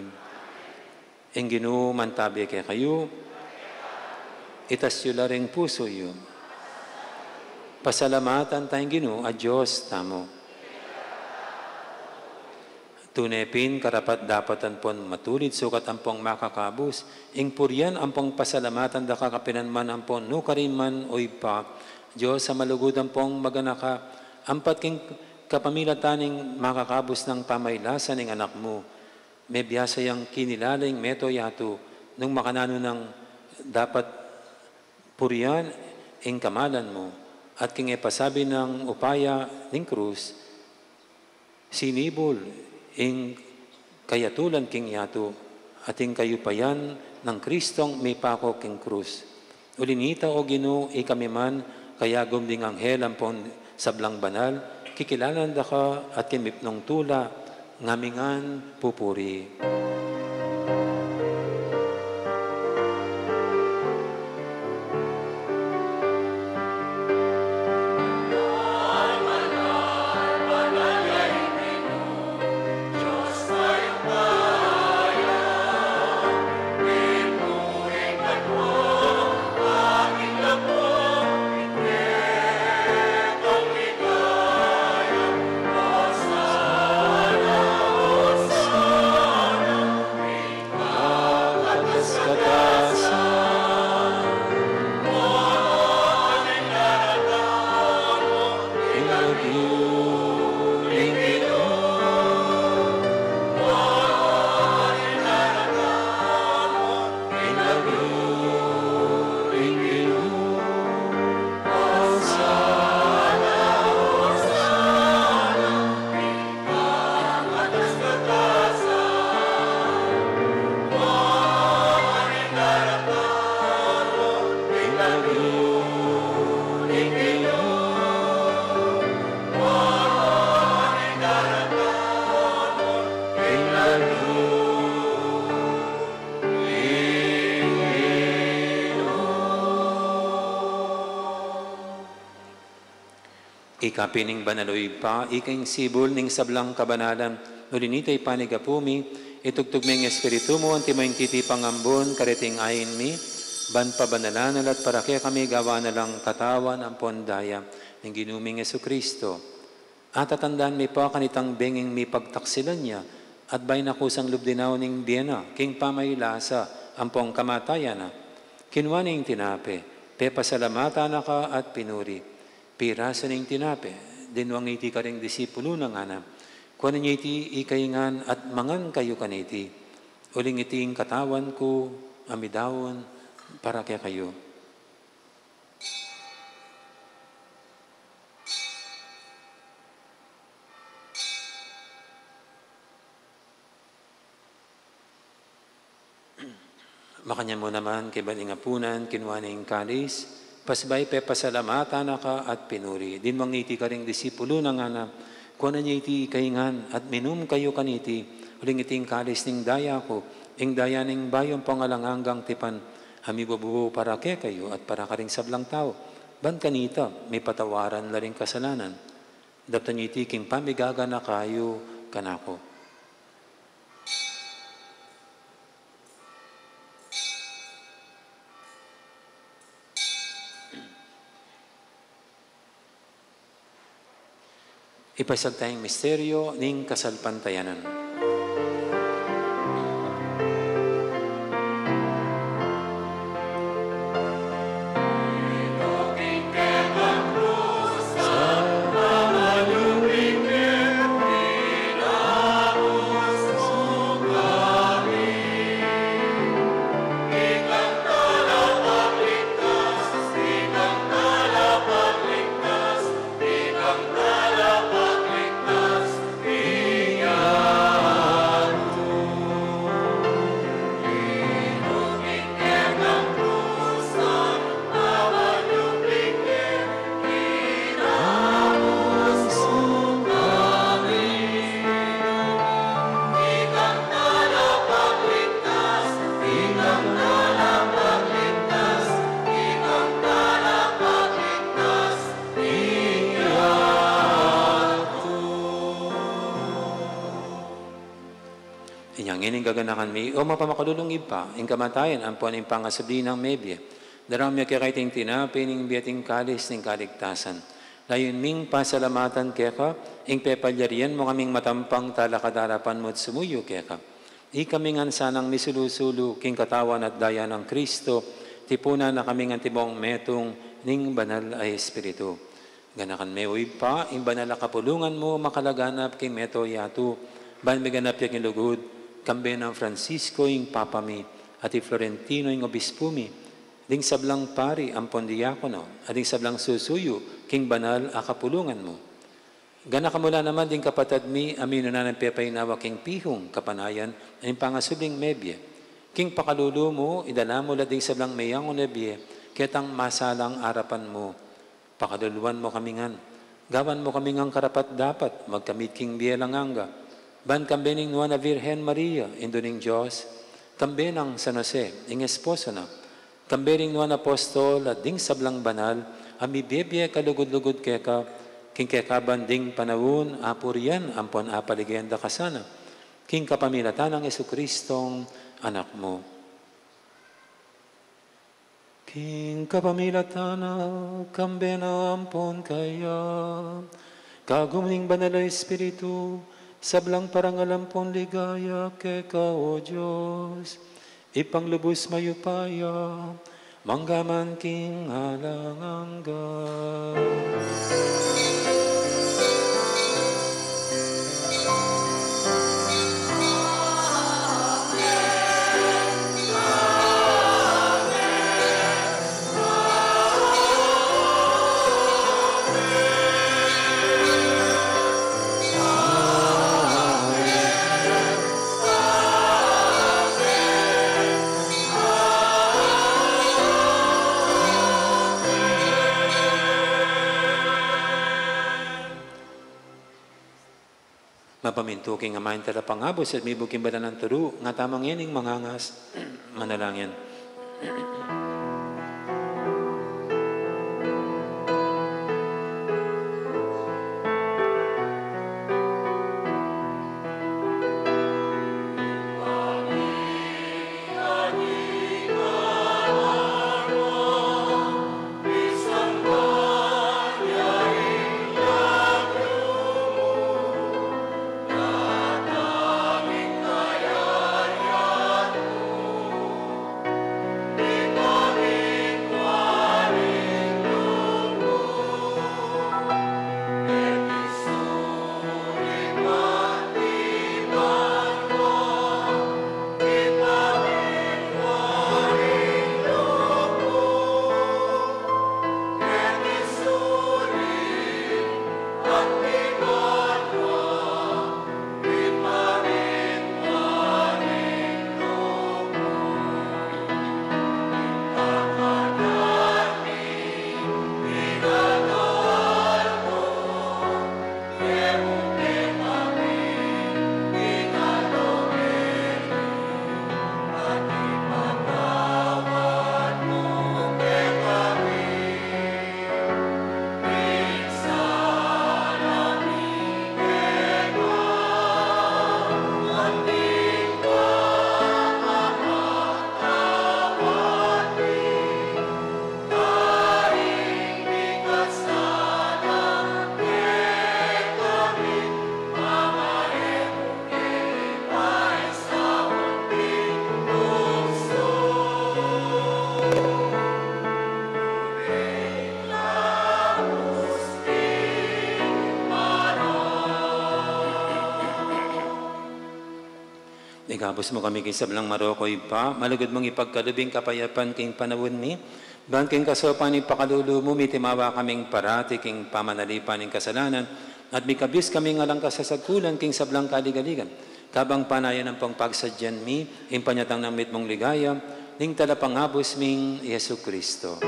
Ing Ginu mantabi kekayu. Itas yu la ring pusu yu. Pasalamatan taya ing Ginu a Dios tamu. Tune pin, karapat-dapat ampon matulid sukat ampong makakabus ing purian ampong pasalamatan da ka kapilan man ampon nukarin man, O Ibpa, Dios a malugud ampong maganaka, ampat king kapamilatan ning makakabus nang pamaylasa ning Anak mu, mebiasa yang kinilala ing mabilug a yatu, nung makananu nang dapat purian ing kamalan mu, at king ipasabi nang upaya ning krus, sinibul ing kayatulan king yatu, at ing kayupayan nang Kristong mipako king krus. Uli nita, O Ginu, ikami man, kayagum ding anghel ampon sablang banal, kikilalan da ka at king mipnung tula, ngamingan pupuri. Ika pin ing banal, O Ibpa, ika ing sibul ning sablang kabanalan. Uli nita, ipanyawad mu mi, itubud mu ing Espiritu mu, antimo ing titipang ambun kareting ain mi, ban pabanalan na la at para kekami gawan na lang katawan ampon daya ning Ginu ming Jesucristo. At tatandaan mi pa kanitang benging mipagtaksilan ya, at bayu na kusang lub dinaun ing bie na, king pamaylasa ampong kamatayan na, kinua ne ing tinape, pepasalamatan na ka at pinuri. Pirasu ne ing tinape, dinwang iti karing disipulu na, ngana: Kuanan ye iti ikayu ngan at mangan kayu kaniti. Uling iti ing katawan ku a midaun para kekayu. Makanyan mu naman, kaybat ning apunan, kinua ne ing kalis, pasibayu pepasalamatan na ka at pinuri. Dinwang iti karing disipulu na, ngana: Kuanan ye iti ikayu ngan at minum kayu kaniti, uling iti ing kalis ning daya ku, ing daya ning bayu ampong alang anggang tipan, a mibubu para kekayu at para karing sablang tau, ban kanita mipatawaran la ring kasalanan. Daptan yu iti king pamigaganaka yu kanaku. Ipasyag taya ing misteryo ning kasalpantayanan. Inya ngeni gaganakan mi, o mapamakalulung Ibpa, ing kamatayan ampon ing pangasubli nang mebie. Daraun mi keka iting tinape ning bie at ing kalis ning kaligtasan. Layun ming pasalamatan keka ing pepalyarian mu kaming matampang talakad king arapan mu at sumuyu keka. Ikami ngan sanang misulu-sulu king katawan at daya nang Kristo, tipunan na kaming antibong metung ning Banal a Espiritu. Ganakan me, o Ibpa, ing banal a kapulungan mu makalaganap king mabilug a yatu, ban miganap ya king lugud, kambe nang Francisco ing Papa mi, at i Florentino ing Obispu mi, ding sablang pari ampon diakono, at ding sablang susuyu king banal a kapulungan mu. Ganakan mu la naman ding kapatad mi a minuna nang pepainawa king pihung kapanayan ning pangasubling mebie. King pakalulu mu, idala mu la ding sablang meyangu na bie ketang masalang arapan mu. Pakaluluan mu kami ngan. Gawan mu kami ngan karapat-dapat magkamit king bie alang angga, ban kambe ning Nuan a Virgen Maria, Indu ning Dios, kambe nang San Jose, ing esposo na, kambe ning Nuan a Apostol at ding sablang banal a mibie-bie kalugud-lugud keka, king kekaban ding panaun, apurian ampon apaligaya da ka sana, king kapamilatan nang Jesucristong Anak mu. King kapamilatan na, kambe na ampon kaya, kagum ning Banal a Espiritu, sablang parangal ampon ligaya keka, o Dios, Ibpang lubus mayupaya, mangga man king alang angga. Mapamintu king Ama ing Talapangabus at mibug king banal nang turu, nga tamu ngening mangangas. Manalangin. Ikabus mu kami king sablang marok, o Ibpa, malugud mung ipagkalub ing kapayapan king panaun mi, ban king kasaupan ning pakalulu mu, mitimawa kaming parati king pamanalipan ning kasalanan, at mikabus kaming alang kasasagkulan king sablang kaligaligan, kabang panayan ampong pagsadyan mi ing panyatang nang mitmung ligaya ning Talapangabus ming Jesucristo.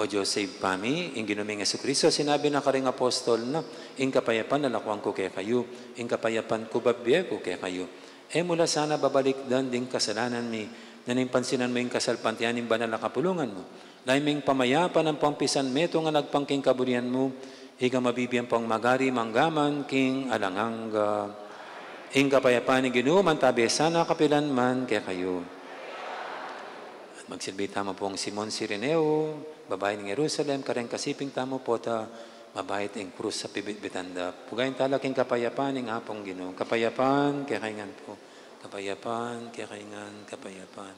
Dios Ibpa mi, ing Ginu ming Jesucristo, sinabi na karing apostol na, "Ing kapayapan lakuan ku kekayu, ing kapayapan ku babie ku kekayu." E mu la sana babalikdan ding kasalanan mi, nune pansinan mu ing kasalpantayanan ning banal a kapulungan mu. Lalam ning pamayapan ampong pisanmetung a agpang king kaburian mu, ika mabibie ampong magari manggaman king alang angga. Ing kapayapan ning Ginu mantabe sana kapilan man kekayu. At magsilbi tamu pong Simon Cireneo, babai ning Jerusalem, kareng kasiping tamu pota, mabait ing krus a pibitbitan da. Pugayan tala king kapayapan ning Apung Ginu. Kapayapan kekayu ngan pu. Kapayapan kekayu ngan, kapayapan.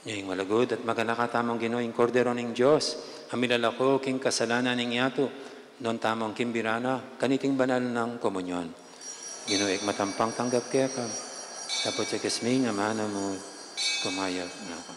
Ing malugud at maganaka tamung Ginu, ing Kordero ning Dios, a milalako king kasalanan ning yatu, nuan tamung kimbira na kaniting banal nang komunyon. Ginu, ikmat ampong tanggap keka, dapot ika mismung amanu mu, kumayap na ka.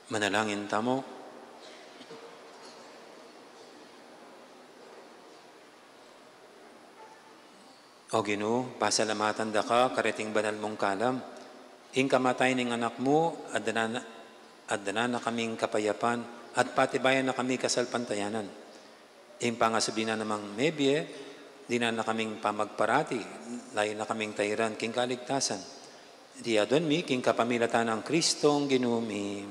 Manalangin tamu. O Ginu, pasalamatan da ka kareting banal mung kalam. Ing kamatayan ning Anak mu, addanan, addanan na kaming kapayapan, at patibayan na kami kasalpantayanan. Ing pangasubli na namang mebie, dinan na kaming pamagparati, layu na kaming tairan king kaligtasan. Iti adwan mi king kapamilatan nang Kristong Ginu mi.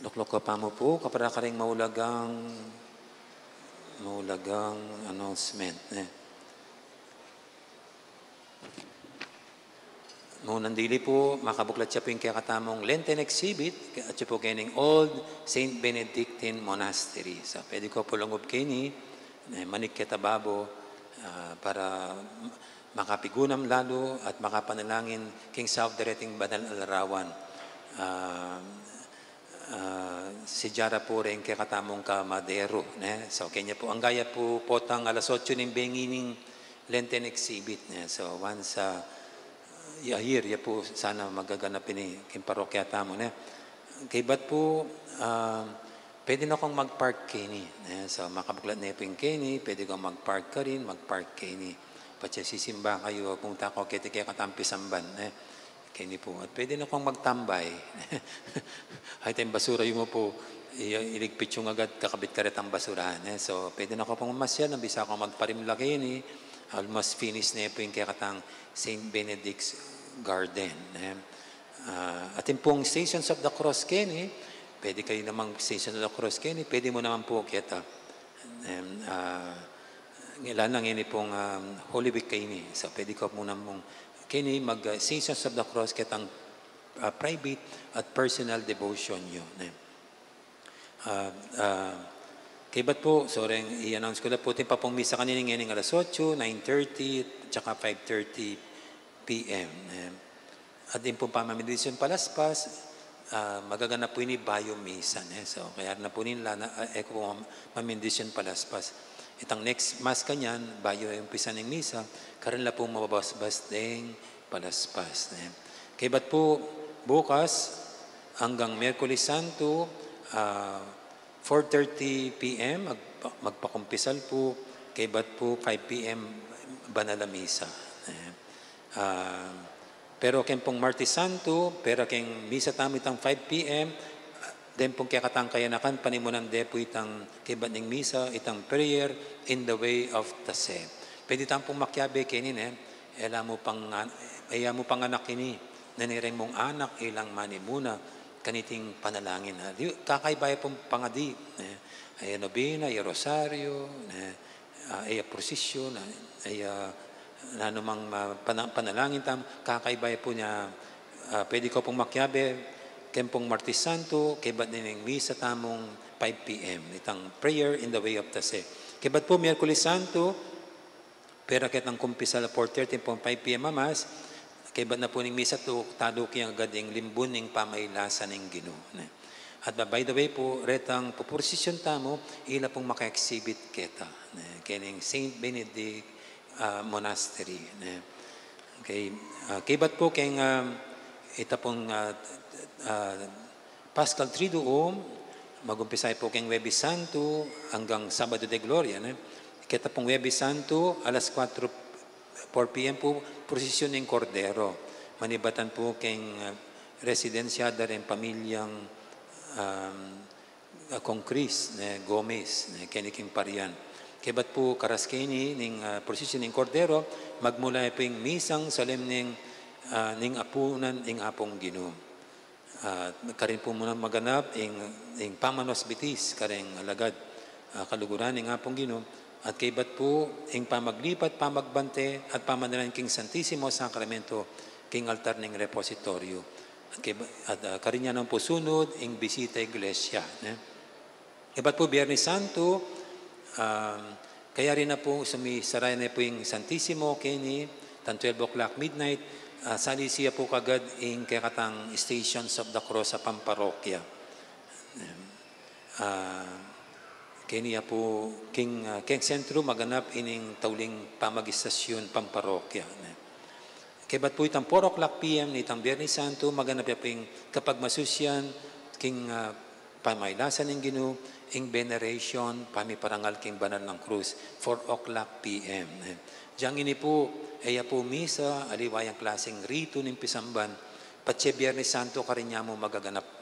Lukluk ko pa mu pu, kapara karing maulagang, maulagang announcement, eh. Nung nandili pu, makabuklat ya pu ing kekatamung Lenten exhibit, at ya pu kening Old Saint Benedictine Monastery. So, pwede ko pu lungub keni, eh, manik keta babo, ah, para makapigunam lalu at makapanalangin king saup da reting banal a larawan. Ah, ah, si Jara pu reng kekatamung kamadero, ne? So, kenya pu, angga ya pu potang alas otso ning bengi ning Lenten exhibit, ne? So, once, ah, a year, ya pu sana magaganap ini king parokya tamu, ne? Kaybat pu, ah, pwede na kong mag-park keni, ne? So, makabuklat ne pu ing keni, pwede kong mag-park karin, mag-park keni. Patse sisimba kayu, kung tako keti kekatang pisamban, ne? Keni pu. At pwede na kong magtambay. Ay, tayong basura yu mu pu, i-, iligpit yung agad, kakabit ka retang basurahan, eh. So, pwede na ko pong mamasyal, nang bisa ko magparimla keni, almost finish na pu ing kekatang Saint Benedict's Garden, eh. Ah, atin pung Stations of the Cross keni, pwede kayu namang Stations of the Cross keni, pwede mu naman pu keta. Em, ah, ngeni pung, um, Holy Week keni. So, pwede ko muna mung keni mag, ah, Stations of the Cross ketang, ah, private at personal devotion yu, ne? Ah, ah, kaybat pu, sorry, i-announce ko la pu, atin pa pung misa kanini ngening alas otso, nine thirty, tsaka five thirty P M, eh. At ing pung pamamendisyon palaspas, ah, magaganap pu ini bayu misa, ne? So, kaya na pu ning lana, ah, e ko pu mam-, mamendisyon palaspas. Itang next Mass kanyan, bayu umpisa ning misa, karin la pu mababasbas deng palaspas, ne? Kaybat pu, bukas, anggang Miyerkules Santo, ah, four thirty P M, magpa-, magpakumpisal pu, kaybat pu five P M banal a misa. Eh, ah, pero keng pung Martes Santo, pera keng misa tamu itang five P M, den pung kekatang kayanakan, panimunan de pu itang kaybat ning misa, itang prayer in the way of the saint. Pwede tamu pung makiabe keni, ne? E la mu pang-, e la mu panganak ini, nanu reng mung anak, ilang manimuna kaniting panalangin, ha. Di, kakaiba ya pung pangadi, eh, e ya nobena, e ya rosario, eh, ah, e ya prosesyon, ah, e ya, ah, nanumang, ah, pana-, panalangin tamu, kakaiba ya pu nya, ah, pwede ko pung makiabe, keng pung Martes Santo, kaybat ning misa tamung five P M, itang prayer in the way of the saint. Kaybat pu Miyerkules Santo, pera ketang kumpisal four thirty pung five P M a Mass, kaybat na pu ning misa tu, taluki agad ing limbun ning pamailasan ning Ginu, ne? At, ah, by the way pu, retang puprosesyon tamu, ila pung maka-exhibit keta, ne? Kening Saint Benedict, ah, Monastery, ne? Okay, ah, kaybat pu keng, ah, ita pung, ah, ah, Paschal Triduum, magumpisa pu keng Huwebes Santo anggang Sabado de Gloria, ne? Keta pung Huwebes Santo, alas kuwatro, four P M pu, prosesyon ning Kordero. Manibatan pu keng, eh, residensya da ring pamilyang, um, ah, Concris, ne, Gomez, ne, keni king Parian. Kaybat pu karas keni ning, ah, prosesyon ning Kordero, magmula pu ing misang solemne, ah, ning apunan ning Apung Ginu. Ah, karin pu muna maganap ing, ing pamanausbitis kareng alagad, ah, kaluguran ning Apung Ginu, at kaybat pu ing pamaglipat, pamagbante, at pamanalangin king Santisimo Sakramento, king altar ning repositoryo. At kayba-, at, ah, karin ya naman pu sunud ing bisita iglesia, ne? Kaybat pu Biernes Santo, um, kayari na pu sumisara na pu ing Santisimo keni, tang twelve o'clock midnight, ah, salisi ya pu kagad ing kekatang Stations of the Cross a pamparokya. Ah, keni ya pu king, ah, keng sentro maganap ining tauling pamagistasyon pamparokya, ne? Kaybat pu itang four o'clock P M nitang Biernes Santo, maganap ya pu ing kapagmasusyan King, ah, pamailasan ning Ginu, ing veneration, pamiparangal king banal nang krus, four o'clock P M. Eh, diang ini pu, e ya pu misa, aliwa yang klaseng ritu ning pisamban, patse Biernes Santo karin ya mu magaganap.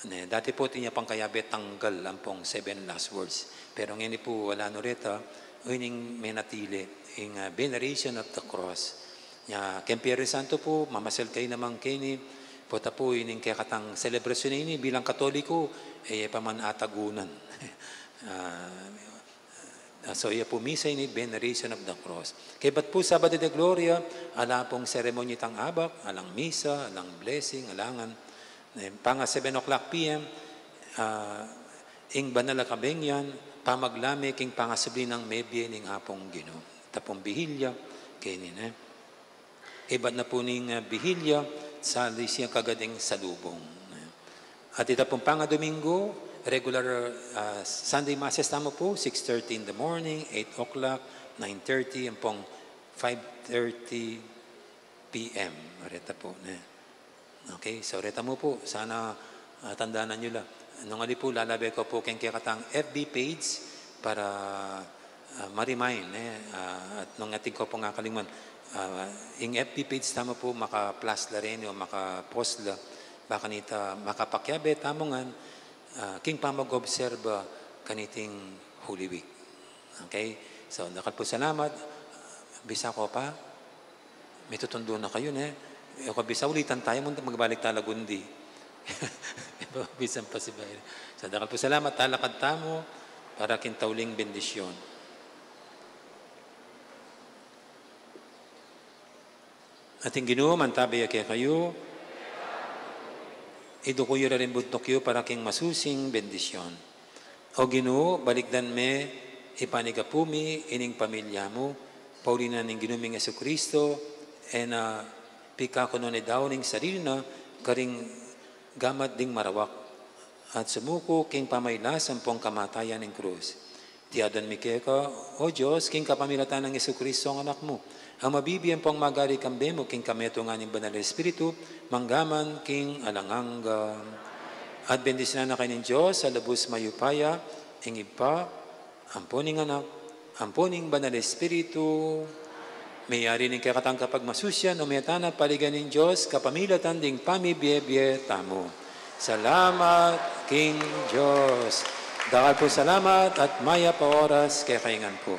Ne, dati pu, atin ya pang kayabe tanggal ampong seven last words. Pero ngeni pu, ala no reta, ining menatili, ing, ah, veneration of the cross. Ya, keng Biernes Santo pu, mamasal kayu naman keni, pota pu, ining kekatang selebrasyun ini bilang Katoliko, e ya pa man atagunan. Ah, so, ya pu misa ini, veneration of the cross. Kaybat pu, Sabado de Gloria, ala pung seremonya itang abak, alang misa, alang blessing, alangan. Eh, panga seven o'clock P M, ah, ing banal a kabengyan, pamaglame king pangasubli nang mebie ning Apung Ginu. Ita pung bihilya, keni ne. Ibat na pu ning, ah, bihilya, sali siyang kagading salubung. At ita pung pangadomingo, regular, ah, Sunday Masses tamu pu, six thirty in the morning, eight o'clock, nine thirty, ampong five thirty P M. Reta pu, ne. Okay, so reta mu pu, sana, ah, tandanan yu la. Nung ali pu, lalabe ku pu keng kekatang F B page para, ah, ma-remind, eh, ah, at nung atin ku pung akalinguan, ah, ing F B page tamu pu, maka-plus la reni o maka-post la, ba kanita makapakiabe tamu ngan, ah, king pamag-obserba kaniting Holy Week. Okay? So, dakal pu salamat. Bisa ko pa, mitutundo na kayu, ne? E ko bisa, ulitan tayu, mun-, magbalik tala Gundi. Bisan pa si Bayri. So, dakal pu salamat, talakad tamu para king tauling bendisyon. Ating Ginu, mantabe ya kekayu, iduku yu la ring buntuk yu para king masusing bendisyon. O Ginu, balikdan me, ipanyawad mu ining pamilya mu, pauli na ning Ginu ming Jesucristo, e na pikakunu ne daun ing sarili na karing gamat ding marawak, at sumuku king pamailas ampong kamatayan ning krus. Iti aduan mi keka, O Dios, king kapamilatan nang Jesucristo a Anak mu, a mabibie ampong magari kambe mu king kametungan ning Banal a Espiritu, mangga man king alang angga. At bendisyunan na kayu ning Dios a lubus mayupaya, ing Ibpa, ampo ning Anak, ampo ning Banal a Espiritu. Meyari ning kekatang kapagmasusian, o meta na paligan ning Dios, kapamilatan ding pamibie-bie tamu. Salamat king Dios. Dakal pu salamat at mayap a oras kekayu ngan pu.